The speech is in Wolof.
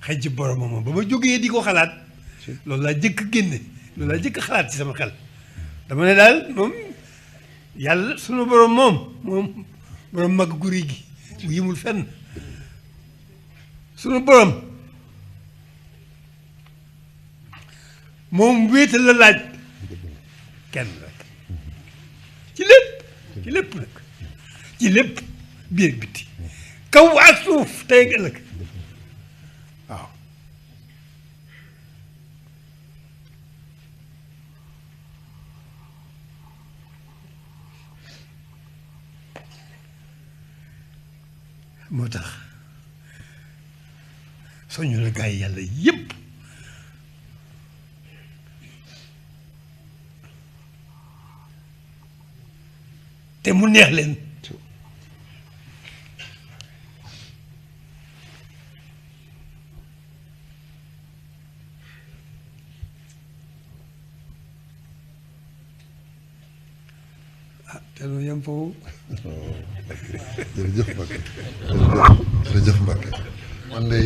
xëy ci boromam moom ba ma jógee di ko xalaat loolu laa jëkk génne loolu laa jëkk xalaat ci sama xel dama ne daal moom yàlla sunu borom moom borom mag guri gi bu yimul fenn sunu borom moom wéetal la laaj kenn rek ci lépp nag ci lépp biir biti kaw ak suuf tey ak ëllëg waaw moo tax soñu la gaa yi yàlla yépp te mu neex leen ah te lu yem foofu jërëjëf Mbacke jërëjëf Mbacke man de